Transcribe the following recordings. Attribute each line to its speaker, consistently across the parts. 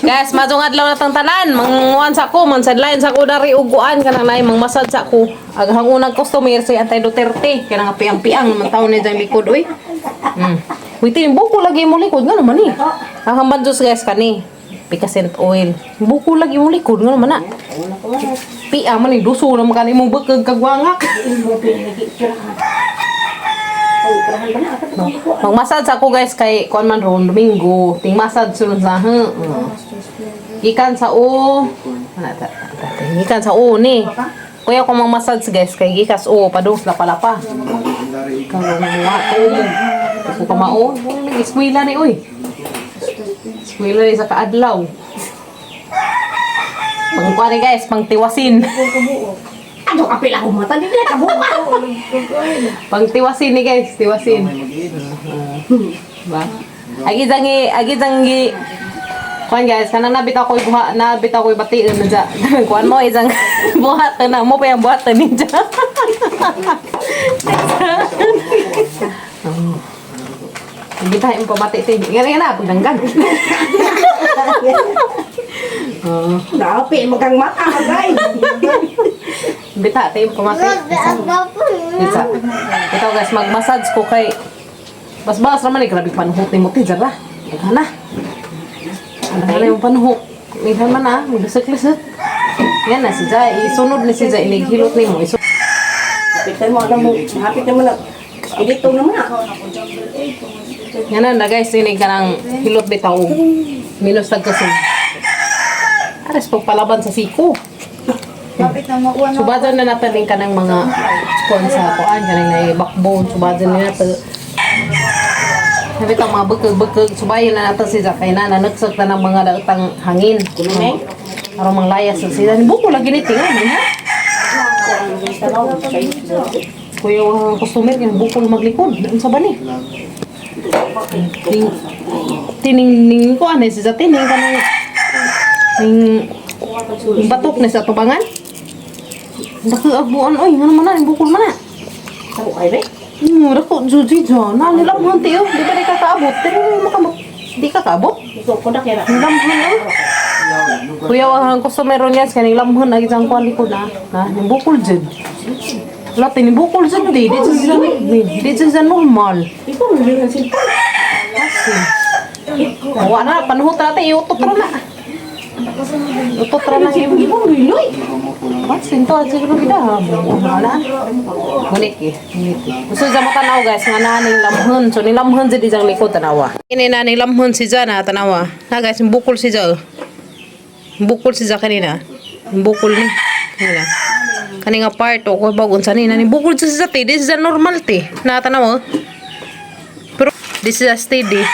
Speaker 1: Guys, maayong adlaw na tang tanan. Manguan sa ko, mansadlain sa ko dari uguan kanang naay mangmasad sa ko. Aghang unang customer si Antay Duterte. Kaya nga piang-piang naman taon ni diyang likod oy. Wait, buko lagi mo likod nga naman ni. Ang hamban Diyos, guys, kani. Picasent oil. Buko lagi mo likod nga naman na. Piang man ni duso naman kani mong bekeg kagwangak. Magmasad sa ako, guys, kay kuan man ron Domingo, ting masad sulod sa ha. Gikan sa o. Ana ta, ta, ta, gikan sa o ni. Kuya ko magmasad, guys, kay gikas o padung sa palapa. Karon mo to. Ko kamao, nag-eskwela ni oy. Eskwela ni sa kaadlaw. Pang kuan ni, guys, pang tiwasin.
Speaker 2: Ano kapil ako mata, di na kabuka.
Speaker 1: Pang tiwasin ni, guys, tiwasin. Ba? Agi jang gi kuan, guys, kanang nabit ako buha, nabit ako bation na dya. Kuan mo isang buhat na mo pa yung buhat ni dya. Hindi tayo pamati ti. Nga nga na pagdanggan. Oh,
Speaker 2: Napi magang mata guys.
Speaker 1: bita tayo pamati. Isa. Ito, guys, mag-massage ko kay basbas naman eh, grabe panuhot ni mo ti jara. Daghan na. Daghan na yung panuhot. Minsan man ah, maglisik-lisik. Yan na si Jai, isunod ni si Jai, inighilot ni mo. Isunod.
Speaker 2: Hapitan mo alam mo, hapitan mo na. Dito naman na.
Speaker 1: Yan na na, guys, ini ka ng hilot bitaw. Minus tagkasong. Ares pagpalaban sa siko.
Speaker 3: Kapit na makuha na.
Speaker 1: Subadan na natin ka ng mga kuan sa kuan kanang na backbone subadan na natin. Sabi ka mga bekeg-bekeg, subayan na natin si Zakay na nanagsak na ng mga daotang hangin.
Speaker 2: Kuluneng?
Speaker 1: Aron mang layas na sila. Buko lagi ni tinga man ha. Kuya ang customer kay bukol maglikod. Unsa ba ni? Ting tining ning kuan eh si tining kanang ning ning batok ni sa tubangan. Dako abuan oy, ngano man na bukol man na.
Speaker 2: Ako kay be.
Speaker 1: Dako juji jo. Na nila mo tiyo, di ba di ka kaabot? Pero makamot. Di ka kaabot?
Speaker 2: Ikaw ko na kaya.
Speaker 1: Lamhon eh. Kuya, ang customer ron, guys, kaning lamhon na isang kuan likod na. Na, ning bukol jud. Wala tining bukol jud di, di jud sila di jud sila normal.
Speaker 2: Ikaw mo rin ang cellphone.
Speaker 1: Kasi. Wa na panuhot na natin, iutot ra na. Utot ra na yung
Speaker 2: Ikaw mo rin.
Speaker 1: What? Sinto, siguro kita. Wala. Ngunit eh. Ngunit eh. Gusto sa mo tanaw, guys, nga na ning lamhon. So ning lamhon jud isang likod tanawa. Ini na ning lamhon si Jana tanawa. Na, guys, yung bukol si Ja. Yung bukol si Ja kanina. Yung bukol ni. Kanina. Kani nga part o ko bag unsa ni na ni bukol si Ja te, di siya normal te. Na tanawa. Pero di siya steady.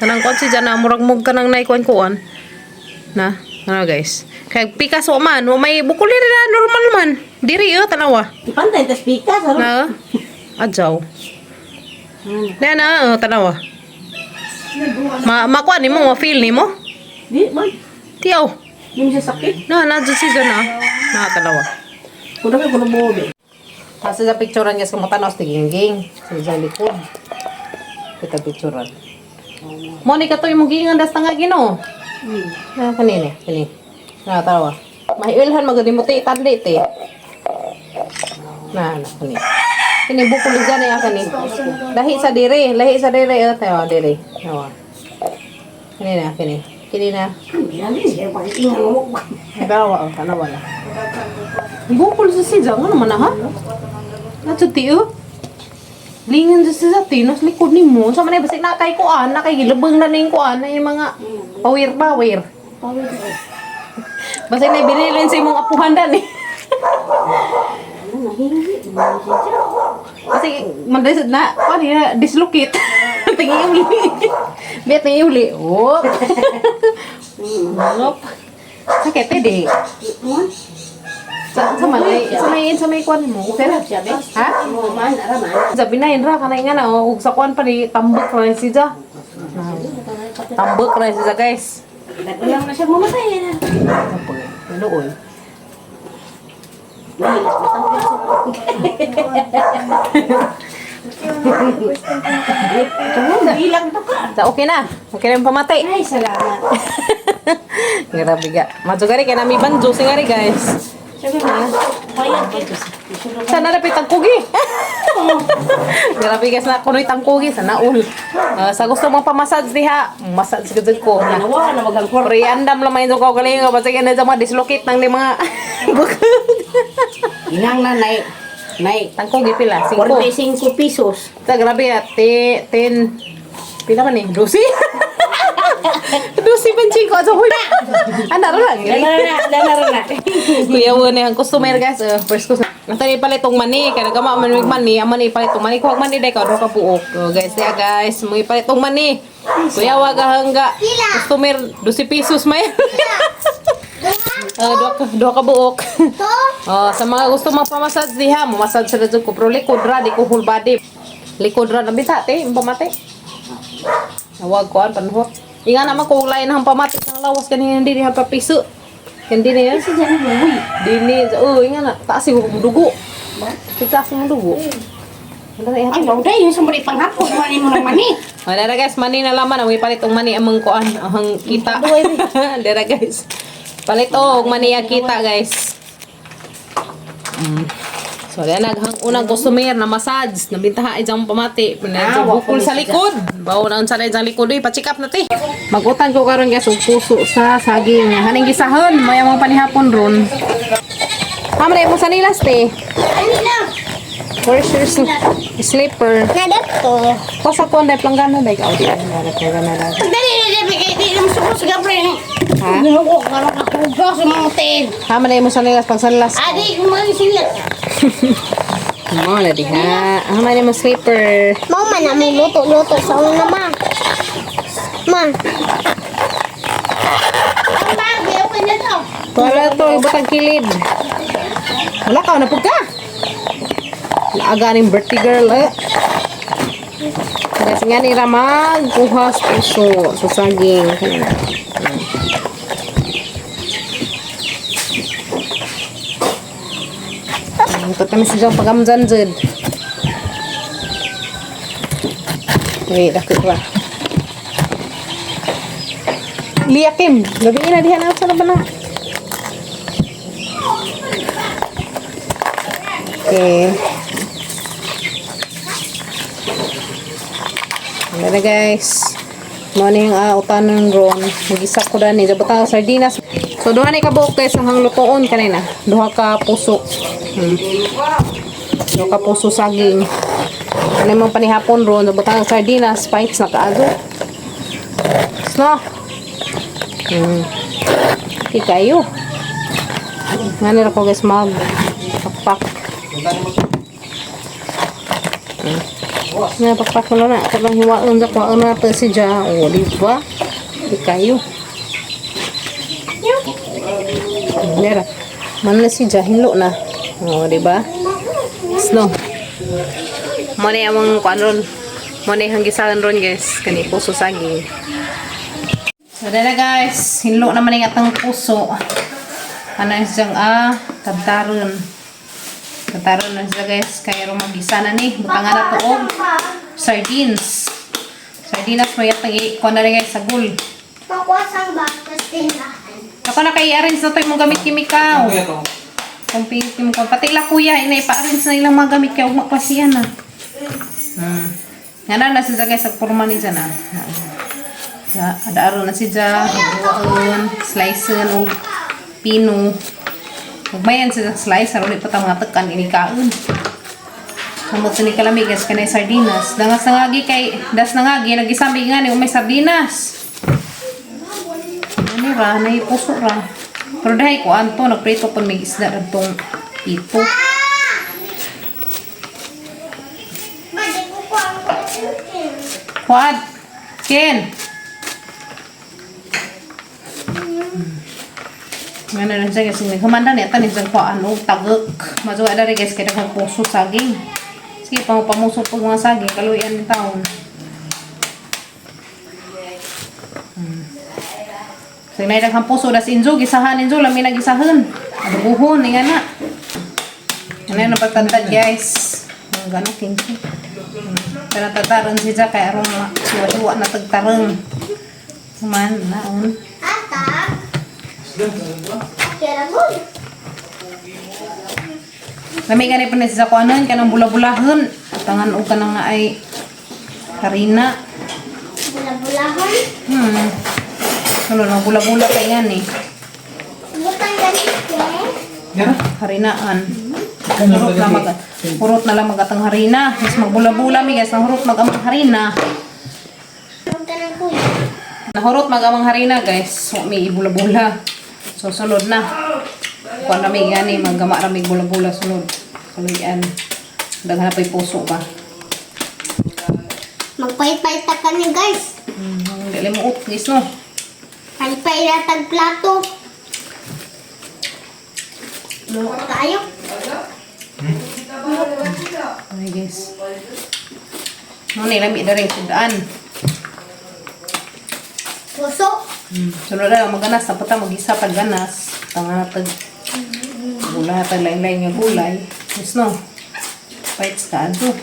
Speaker 1: Kanang kuan si Jana murag mug kanang nay kuan kuan. Na, ano, guys. Kay pikas wa man, wa may bukol ni na normal man. Diri oh tanawa.
Speaker 2: Ipantay tas pikas ano.
Speaker 1: Na, adyaw. Na na, oh, tanawa. Ma makuha nimo, ma-feel nimo?
Speaker 2: Di man.
Speaker 1: Tiyaw.
Speaker 2: Di mo siya sakit.
Speaker 1: Na na jud si na. Na tanawa.
Speaker 2: Kuno kay kuno mo be.
Speaker 1: Kasi sa picturean, guys, kung matanaw sa gingging. Sa isang likod. Kita picturean. Monica to yung giingan das tanga Ginoo. Na kanini, kani. Na tanawa. Mahiilhan magud mo ti tandi ti. Na na kani. Kini bukol dyan eh kani. Lahi sa dire eh tayo dire. Nawa. Kini na kini. Kini na.
Speaker 2: Yan siya pag-ingan mo.
Speaker 1: Bawa oh, tanawa na. Bukol sa siya nga naman na ha? Nato ti oh. Lingan sa siya ti nos likod ni mo. Sa man ay basig na kay kuan, na kay gilabang na ning kuan na yung mga pawir-pawir. Basig na binilin sa imong apuhan dan eh.
Speaker 2: Ano nahingi mo siya.
Speaker 1: Kasi mandas na kuan na dislocate. Tingi uli. Biat tingi uli. Whoop. Whoop. Sakit eh di. Sa may kuan mo. Okay na.
Speaker 2: Siya be.
Speaker 1: Ha?
Speaker 2: Mo man ara man.
Speaker 1: Sa binayin ra kanay nga na oh, ug sa kuan pa ni tambok ra ni siya. Tambok ra ni siya, guys.
Speaker 2: Nagkulang na siya mamatay na.
Speaker 1: Tambok. Luoy.
Speaker 2: Bilang to ka.
Speaker 1: So, okay na. Okay na yung pamati.
Speaker 2: Ay, salamat.
Speaker 1: Grabe ga. Madyo gari kay nami banjo singari, guys. Sana napit ang kugi. Grabe guys, na kunoy tangkugi sa naul. Ah, sa gusto mong pamassage diha, massage gud ko na.
Speaker 2: Nawa na magang kwarta.
Speaker 1: Pre-andam lang may ko galing nga basta na mga dislocate nang ni mga bukod.
Speaker 2: Inang na nay nay
Speaker 1: Tangkugi pila? 5.
Speaker 2: 45 pesos.
Speaker 1: Sa grabe ah, te, 10 pila man ni? 12. 12 pan 5 ato huy. Ana ra lang.
Speaker 2: Dala na, dala na.
Speaker 1: Kuya wo na ang customer guys, first customer. Nasa ni palit tong mani, kaya nagama man mig mani, ang mani palit tong mani, kuwag mani day ka duha ka buok. So, guys, yeah, guys, mo ipalit tong mani. Kuya wa ga hangga customer 12 pesos may. Duha ka buok. Oh, sa mga gusto magpamassage diha, mo massage sa jud ko pero likod ra di ko whole body. Likod ra na bisa te, yung pamati. Nawag ko an panhot. Inga naman ko lain ang pamati sa lawas kanin hindi diha papiso. Hindi na yan. Dini, oh, inga na taas siguro mo dugo. Taas mo dugo. Wala na
Speaker 2: Ay, bawday yun sa mga panghapon mani mo ng mani.
Speaker 1: wala na guys, mani na laman. Ang ipalit og mani among kuan, ang kita. Dara guys. Palit og mani ang kita guys. So, yan naghang unang customer na massage, nabintaha ijang pamati,
Speaker 2: Ah,
Speaker 1: ah, bukol sa likod. Bawo na unsa na ijang likod, eh, pa-check up na te. Magutan ko karon guys og puso sa saging. Haning gisahon, may among panihapon ron. Hamre mo sa nilas te.
Speaker 3: Ano na?
Speaker 1: Where's your slipper?
Speaker 3: Nadato.
Speaker 1: Pasa ko anday planggana day ka. Di ay na planggana day.
Speaker 2: Dali dali dali dali mo sa Gabriel.
Speaker 1: Ha?
Speaker 2: Ginoo ka na kahugas sa mga ten.
Speaker 1: Ha man mo sa nilas pag sanlas.
Speaker 2: Adi kumani sila.
Speaker 1: Mo na diha. Ha man mo slipper.
Speaker 3: Mao man na may luto-luto sa una ma. Ma. Ang bagay, okay na to.
Speaker 1: Wala to ibutang kilid. Wala ka na pud ka. Naaga ning birthday girl eh. Kasi nga ni Ramag, kuha sa puso, sa saging. Kanina. Ito kami sa diyang pagamzan dyan. Wait, dakit ba? Liakim, gabi na diha na sa laban na. Okay. Ano na guys. Morning utanon ron. Magisa ko dani. Dapat ang sardinas. So duha ni ka buok guys ang hanglutoon kanina. Duha ka puso. Duha ka puso saging. Ano mong panihapon ron. Dapat ang sardinas. Spikes na kaazo. Sno. Okay kayo. Nga nila ko guys mag pakpak. Nga pakpak mo na. Katong hiwaon sa kuwaon na to si Ja. O, di ba? Di kayo. Nera. Man na si Ja, hinlo na. O, di ba? Snow. Mo na yung kuan ron. Mo na yung gisahan ron guys. Kani puso saging. So, dara guys. Hinlo naman yung atang puso. Ano yung siyang tadtaron. Tadtaron na siya guys. Kaya ro magisa na ni. Butangan na to og sardines. Sardinas mo yatang i-kuha na rin guys sa gul.
Speaker 3: Makuha ba? Tapos tindahan.
Speaker 1: Ako na kay i-arrange na to yung mga gamit kimikaw. Kung pink ko. Pati ila kuya, ina ipa-arrange na ilang mga gamit kaya ugma klasiyan na. Nga na na siya guys, purma ni dyan ah. Ya, ada aron na siya, huwaon, slice og pino. Ugmayan siya slice, aron pa ta mga tekan ini kaon. Samot sa ni kalami guys kanay sardinas. Dangas nangagi kay das nangagi nagisambi nga ni umay sardinas. Ano ra, nay puso ra. Pero dahil ko anto nagprito pon may isda radtong ito.
Speaker 3: Ma, di ko ko ang kusin.
Speaker 1: Quad. Ken. Nga na lang siya kasi naghamanda niya tanin sa kuan og tagok. Mazuwa dari guys kaya kung puso saging. Sige pang pamuso pag mga saging kaluyan ni taon. So may daghang puso das inzo gisahan inzo lami na gisahan. Adubuhon ni nga na. Ano na pagtantad guys. Ang gano kinki. Pero tataron si Jack kay aron siwa-siwa na tagtarong. Man, naon.
Speaker 3: Ata. Kira good.
Speaker 1: Lami gani pa na sa kuanon kanang bula-bulahon. Tangan og kanang na ay harina.
Speaker 3: Bula-bulahon.
Speaker 1: Ano nang bula-bula pa yan eh.
Speaker 3: Butang ganit eh.
Speaker 1: Harinaan. Hurot na mag hurot na lang magatang harina. Mas magbula-bula mi guys, nang hurot mag-amang harina.
Speaker 3: Butang ng kuya.
Speaker 1: Nahurot mag-amang harina guys. So may ibula-bula. So sulod na. Kuan na may gani maggama ra may bula-bula sulod. Kaluyan. Daghan na pa'y puso ba.
Speaker 3: Magpahit-pahit ta kami guys.
Speaker 1: Dili mo ut guys no.
Speaker 3: Pahit-pahit na tag plato. Mukha tayo.
Speaker 1: Ay guys. Mo ni lami na rin sudaan.
Speaker 3: Puso.
Speaker 1: Sunod na maganas na pata magisa tag ganas. Tanga tag gulay tag lain-lain nga gulay. Yes no. Bites ka adto.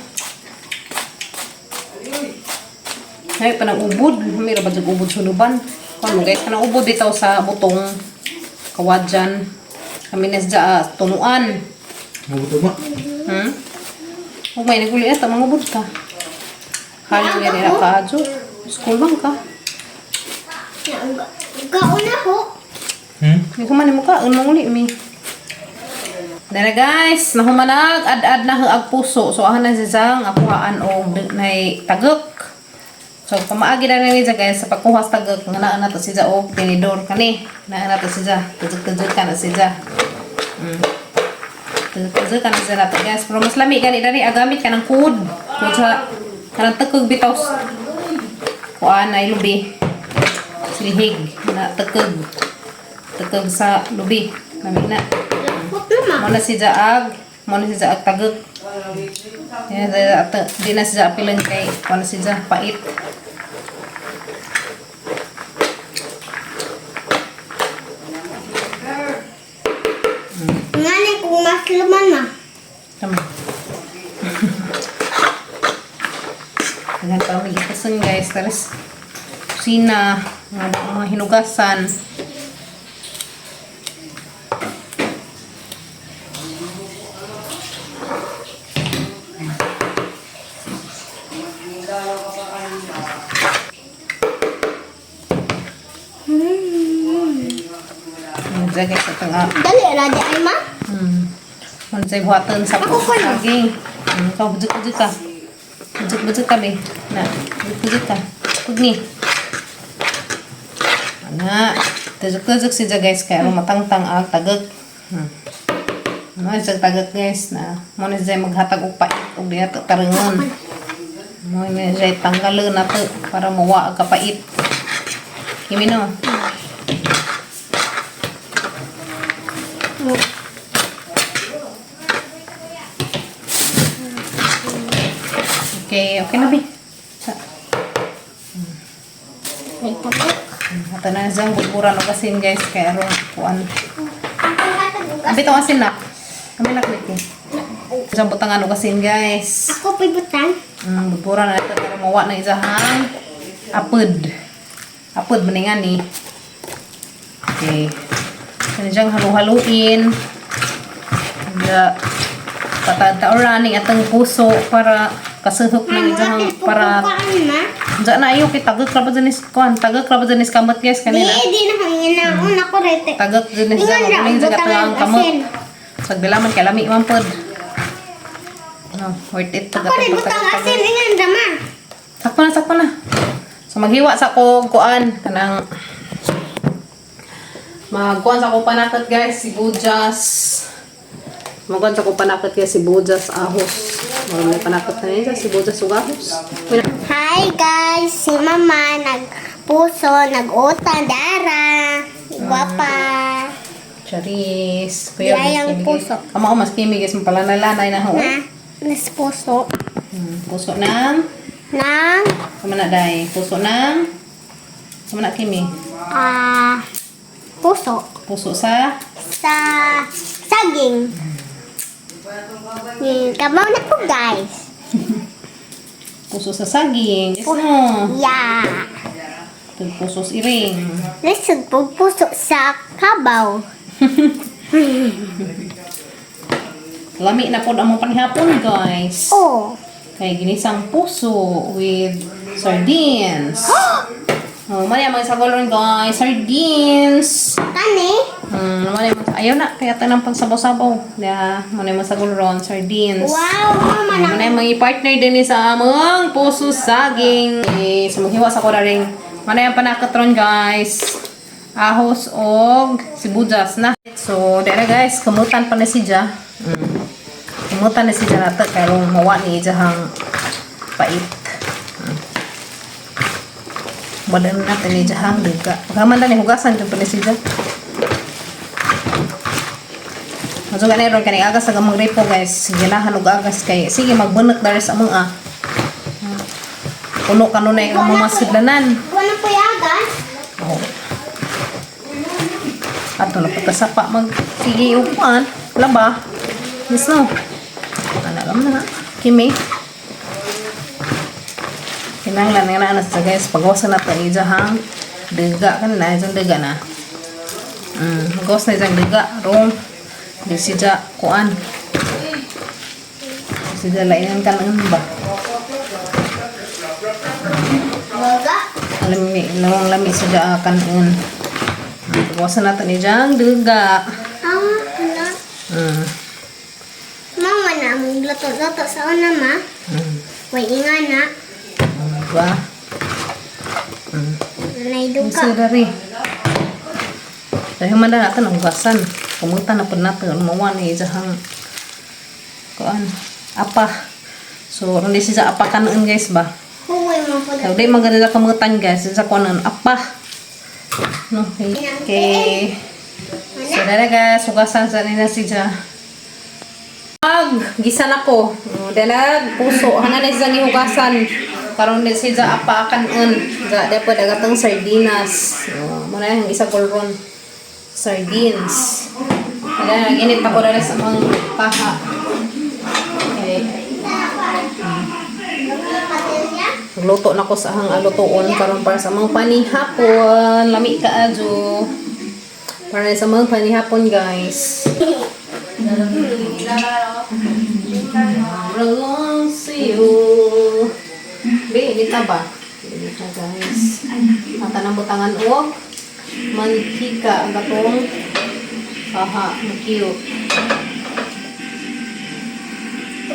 Speaker 1: Ay pa nang ubod, mira ba jag ubod suluban. Kuan mo guys, kanang ubod bitaw sa butong kawadyan. Kami nes ja tunuan.
Speaker 4: Mabuto ba?
Speaker 1: Ug may naguli ta mangubod ka. Halo yan nila ka adyo. School bang ka?
Speaker 3: Gaon na ho.
Speaker 4: Hmm?
Speaker 1: Hindi ko man mo ka, unong uli mi. Dara guys, nahumanag ad-ad na ag puso. So ahan na si Zang akuhaan og nay tagok. So pamaagi na ni guys sa pagkuha sa tagok nga naa na to si Za og tinidor kani. Naa na to si Za. Tagok-tagok ka na si Za. Tagok-tagok ka na si Za nato guys. Pero mas lami gani dani agamit ka ng kud. Kud sa kanang tagkog bitaw kuan ay lubi. Silihig na tagkog. Tagkog sa lubi. Lami na.
Speaker 3: Lapot na ma.
Speaker 1: Mo na si Jaag, mo na si Jaag tagok. Yan, di na si Jaag pilang kay, mo na si Jaag pait.
Speaker 3: Ngani kung mas laman ma.
Speaker 1: Tama. Dagan pa may itasan guys. Tapos, kusina, mga hinugasan. Ayan guys, ito nga.
Speaker 3: Dali ra di ay ma.
Speaker 1: Unsay buhaton sa
Speaker 3: Ako ko na.
Speaker 1: saging. Ikaw bujik-bujik ka. Bujik-bujik ka be. Na, bujik-bujik ka. Pugni. Ana, tujuk-tujuk siya guys kay aron matangtang ang tagak. Ano siya tagak guys na mo na siya maghatag og pait og diha to tarangon. Mo na siya tanggalon na to para mawa ang kapait. Kimi no. Okay, okay na bi. Sa
Speaker 3: May tagok.
Speaker 1: Ato na siyang buburan og asin guys kay aron kuan.
Speaker 3: Ang hatag og
Speaker 1: Abi tong asin nak. Kami nak niki. Siyang butangan og asin guys.
Speaker 3: Ako pa'y butang.
Speaker 1: Buburan na ito para mawa na isahang apod. Apod maningan ni. Okay. Kani siyang halu-haluin. Kaya patataoran ning atong puso para kasuhop ng isahang para
Speaker 3: ma.
Speaker 1: Diyan na ayo kay tagok ra ba dyan is kuan, tagok ra ba dyan is kamot guys
Speaker 3: Di,
Speaker 1: kanina.
Speaker 3: di na hangin na ako rete.
Speaker 1: Tagok dyan is
Speaker 3: Ingon ra,
Speaker 1: dyan
Speaker 3: butangan
Speaker 1: ang kamot.
Speaker 3: asin.
Speaker 1: Sagdala man kay lami man pod. No, worth it
Speaker 3: Ako rin butang asin ingon ra ma.
Speaker 1: Sakto na, sakto na. So maghiwa sa ko kuan kanang magkuan sa ko panakot guys sibuyas. Magkuan sa ko panakot guys sibuyas ahos. Marami may panakot na niya sibuyas ug ahos.
Speaker 3: Hi guys, si mama nagpuso, nag-utang dara. Guwapa.
Speaker 1: Charis.
Speaker 3: Yayang puso.
Speaker 1: Kamo mas kimi guys mapalanay-lanay na ho.
Speaker 3: Na, nas puso.
Speaker 1: Puso ng
Speaker 3: Nang,
Speaker 1: Kamo na day. Puso ng Kamo na kimi.
Speaker 3: puso.
Speaker 1: Puso sa
Speaker 3: Sa saging. Kamaw na po guys.
Speaker 1: Puso sa saging. Yes, no.
Speaker 3: Yeah.
Speaker 1: Tagpusos iring.
Speaker 3: Lisod po puso sa kabaw.
Speaker 1: Lami na po ang mga panihapon, guys.
Speaker 3: Oh.
Speaker 1: Kay ginisang puso with sardines. Oh, mali ang mga sagol ron, guys. Sardines.
Speaker 3: Kani?
Speaker 1: Mali ang ayaw na kaya tanang pagsabaw-sabaw. Ya, mali ang mga sagol ron, sardines.
Speaker 3: Wow, mama na.
Speaker 1: Muna yung mga partner din ni sa among puso saging. Eh, sa maghiwa sa ko rin. Mana yung panakatron, guys. Ahos og sibuyas na. So, dara guys, kamutan pa na si Ja. Kamutan na si Ja nato karong mawa ni Ja hang pait. Badan natin ni Ja hang duga. Pagkaman na ni hugasan jud pa ni si Ja. Maso gani ron kani agas sa gamang repo, guys. Ganahan og agas kay sige magbunot dari sa among ah. Puno kanunay ang mga masidlanan.
Speaker 3: Wala po yagas.
Speaker 1: Oh. Ato na pagkasapa mag sige upuan laba. Yes no. Ana lang na. Kimi. Kinahanglan nga na sa guys pagwasan na to ni hang duga kan na jang duga na. Gawas na jang duga rong di siya kuan. Siya lainan kan ba.
Speaker 3: Baga.
Speaker 1: Lami, lamang lami sa kanon. Pagwasan natin ni jang duga.
Speaker 3: Ah, ano? Mama na, mong luto-luto sa una, ma. Way inga na.
Speaker 1: Diba?
Speaker 3: Nanay
Speaker 1: Ang
Speaker 3: duga.
Speaker 1: sira rin. Dahil man na natin ang hugasan. Kumuta na po natin. Mawa ni jahang kuan apa. So, ron di siya apa kanon guys ba?
Speaker 3: Huwag mo po.
Speaker 1: So, di maganda kamutan guys. Sa kuan apa. No, okay. Okay. So, dara guys, hugasan sa nila si Ja. Ag, gisa na ko. Dala, puso. Hana na siya gihugasan. Karon na siya apa akan un. Ga, dapat agatang sardinas. Oh, muna yung isa kolron. Sardines. Dala, nag-init ako dala sa mga paha. Okay. Nagluto na ko sa hang alutoon karon para sa mga panihapon. Lami ka adyo. Para sa mga panihapon, guys. Belongs to you. Be, inita ba? Inita, guys. Mata ng butangan og mantika ang katong kaha, cute.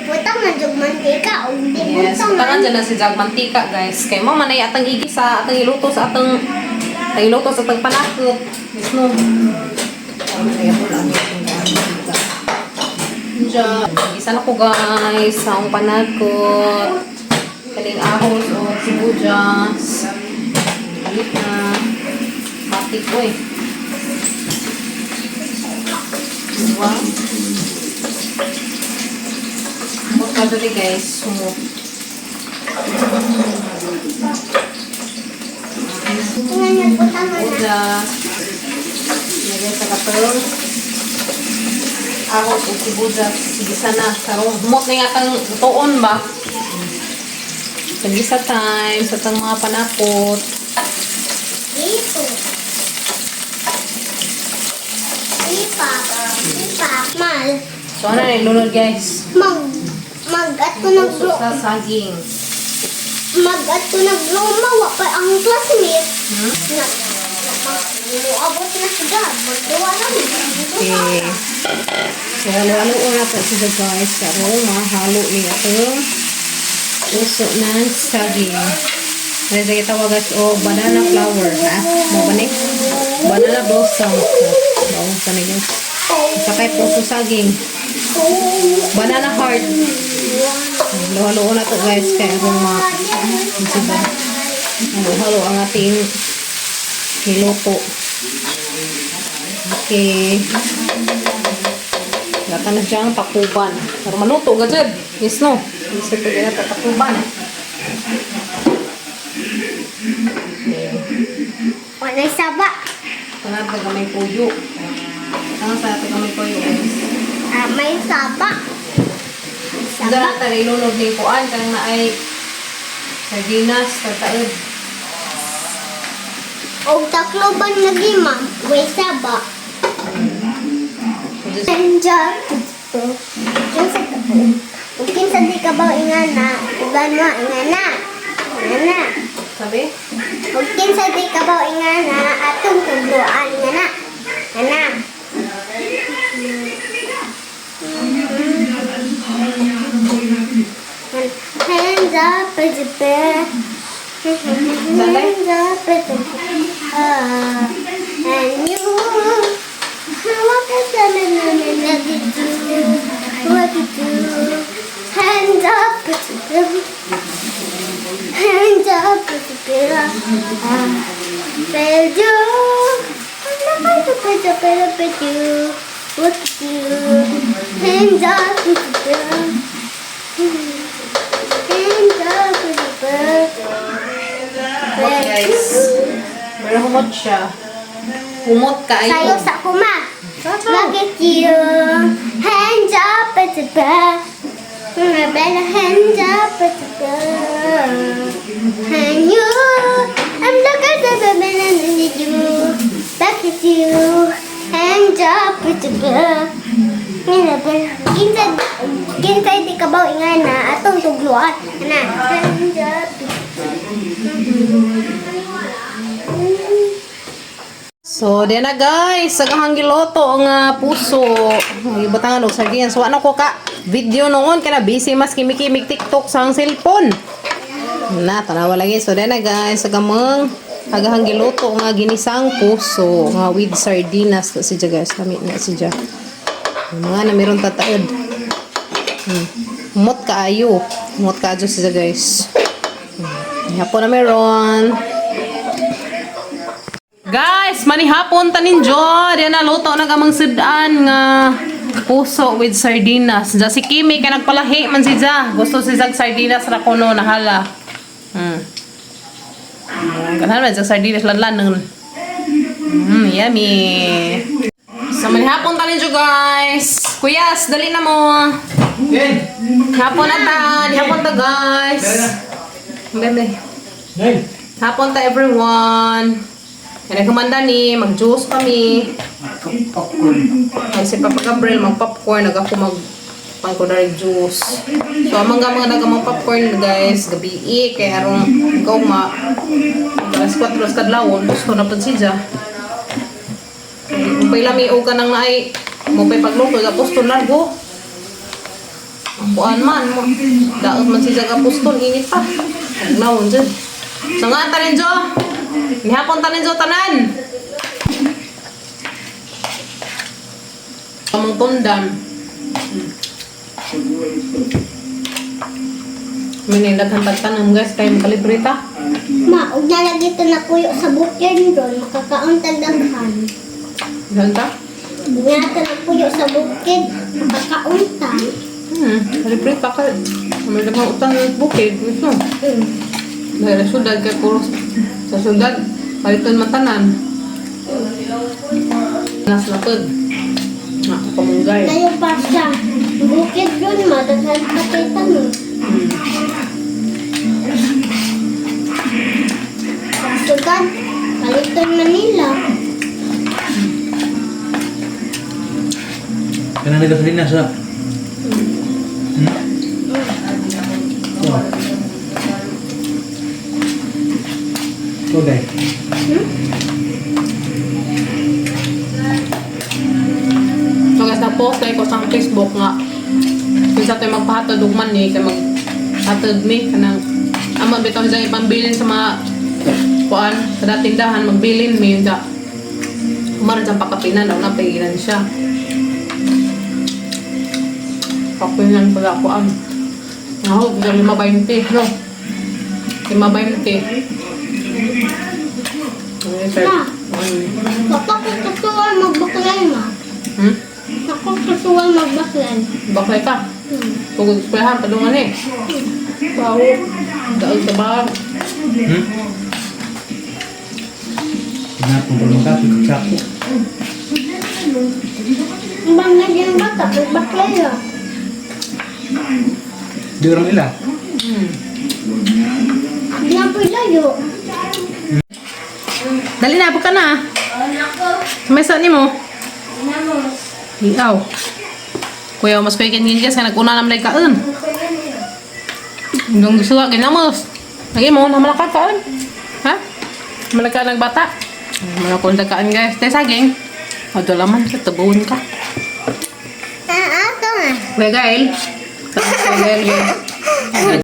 Speaker 3: Putang na jug mantika o di
Speaker 1: Yes,
Speaker 3: butang
Speaker 1: butangan dyan na si Jag mantika, guys. Kay mo manay atang igisa, atang iluto sa atang atang iluto sa atang panakot. Yes, no. Manay ako lang itong mantika. Diyan. Igisa na ko, guys, sa akong panakot. Kaning ahos o sibuyas. Alit na. Matik, oy. Diba? Sumot ka dali, guys. Sumot.
Speaker 3: Tingnan niyo butang na.
Speaker 1: Sibuyas. Lagay sa katong. Ahos o sibuyas. Gisa na. Karong humot na yung atang tuon ba? Sa gisa time, sa tang mga panakot.
Speaker 3: Dito. Ipa. Ipa. Mal.
Speaker 1: So, ano na yung lunod, guys?
Speaker 3: Mag mag ato nag
Speaker 1: Puso sa saging.
Speaker 3: Mag ato nagluma wa pa ang classmate. Na na moabot na siya. Magduwa na mi.
Speaker 1: Okay. So, halo-halo na po siya, guys. Karong mahalo ni atong puso ng saging. Ano sa kita guys? O, banana flower. Ha? Mo ba ni? Banana blossom. Oo, sa ni guys. Sakay puso saging. Banana heart. Halo-halo na to guys. Kaya kung ma... Diba? Halo-halo ang ating niluto. Okay. Gata na siyang takuban. Pero maluto ka dyan. Yes, no? Yes, ito kaya takuban. Okay.
Speaker 3: Walay saba.
Speaker 1: Ito na ito gamay puyo. Ito na sa ito gamay puyo, guys.
Speaker 3: Ah, may saba.
Speaker 1: Diyan na tayo ilunod ni Kuan. Kanang na ay sardinas, tataod.
Speaker 3: Og Tacloban lagi ma, way saba. Enjoy. Kinsa ug kinsa di ka ba ingana, uban mo ingana. Ingana.
Speaker 1: Sabi?
Speaker 3: Ug kinsa di ka ba ingana, atong tugduan ingana. Ingana. Hands up as a bear. Hands up as a bear. And you. What is that? What to do? Hands up as a bear. Hands up as a bear. Bear. What to do? Hands up as a bear. Hands up as a bear.
Speaker 1: Humot, guys. Pero humot siya. Humot ka
Speaker 3: Sayo sa kuma. Look at you. Hands up at the bell. Better hands up at the bell. And you, I'm looking at the man and you. Back at you. Hands up at the bell. Kinsa kinsa di ka ba ingana atong tugluan ana. Hands up.
Speaker 1: So, diyan na guys, sagahang giloto ang puso. Ang ibutangan og sardinas. So, ano ko ka video noon kay na busy mas kimikimig TikTok sa ang cellphone. Na tanawa lagi. So, diyan na guys, sagamang agahang giluto nga ginisang puso nga with sardinas na siya guys. Lami na siya. Mga na meron tataod. Humot kaayo. Humot kaayo siya guys. Hapon na meron. Guys, manihapon tanin Jo. Diyan na luto na kamang sudan nga puso with sardinas. Ja si Kimi kay nagpalahi man si Ja. Gusto si Zag sardinas ra kuno nahala. Ganahan man sa sardinas lanlan nun. Yummy. So manihapon tanin Jo guys. Kuyas, dali na mo.
Speaker 4: Nen!
Speaker 1: Hapon na ta. Hapon ta guys. Bebe.
Speaker 4: Nen!
Speaker 1: Hapon ta everyone. Kaya nagkumanda ni, mag-juice kami.
Speaker 4: Popcorn.
Speaker 1: Ay, si Papa Gabriel mag-popcorn, nag ako mag pangkunari juice. So, amang nga mga nagamang popcorn guys, gabi eh, kaya arong ikaw ma alas 4 sa kadlawon, gusto na pud siya. Kung lami o ka nang naay, mo pa'y pagluto, apostol largo. Kuan man, mo. Daot man siya ka apostol, init pa. Paglawon dyan. So nga, tanin Jo. Nihapon tanin Jo, tanan. Kamong tundan. Minindaghan tagtanom guys, kay makalibre ta.
Speaker 3: Ma, ug nalagi to na kuyo sa bukid ron, makakaon tag daghan.
Speaker 1: Ganda?
Speaker 3: Nga to na kuyo sa bukid, makakaon ta.
Speaker 1: Libre ta kay. May daghang utang ng bukid, mismo. Dahil sa syudad kay puro sa syudad, paliton matanan. Nas lapod. Ah, pamunggay.
Speaker 3: Tayo pa siya. Bukid ron, ma, daghan pa kay tanong. Sugan, paliton Manila.
Speaker 4: Kanang nagasolina siya. Hmm? Oh. Okay.
Speaker 1: So guys, na-post tayo ko sa Facebook nga kinsa tayo magpahatod og money kay maghatod mi kanang ama bitaw siya ipambilin sa mga kuan sa tindahan magbilin mi da umaran sa pakapinan daw napigilan siya kapinan pala kuan ako sa 5.20 no 5.20. Ay, sir.
Speaker 3: Ma. Kapag magbaklay, ma.
Speaker 1: Hmm?
Speaker 3: Ako kasuwal magbaklay.
Speaker 1: Baklay ka. Pugod eskwelahan, padungan eh. Wow. Daog sa bar.
Speaker 4: Tinapon ko lang kape, katsako.
Speaker 3: Ang bangga yung bata, magbaklay ah.
Speaker 4: Di orang ila.
Speaker 3: Hindi na po layo.
Speaker 1: Dali na, ka na. May saan mo? Iaw. Kuya, mas kuya kin guys, kaya nag-una naman lagi kaon. Yung gusto ka, ginamos. Lagi mo, naman ka kaon. Ha? Malaka nagbata. Malaka kaan guys. Tay saging. O, laman ka, tabuon ka.
Speaker 3: Ah, ako nga.
Speaker 1: Kuya Gail. Kuya Gail, guys.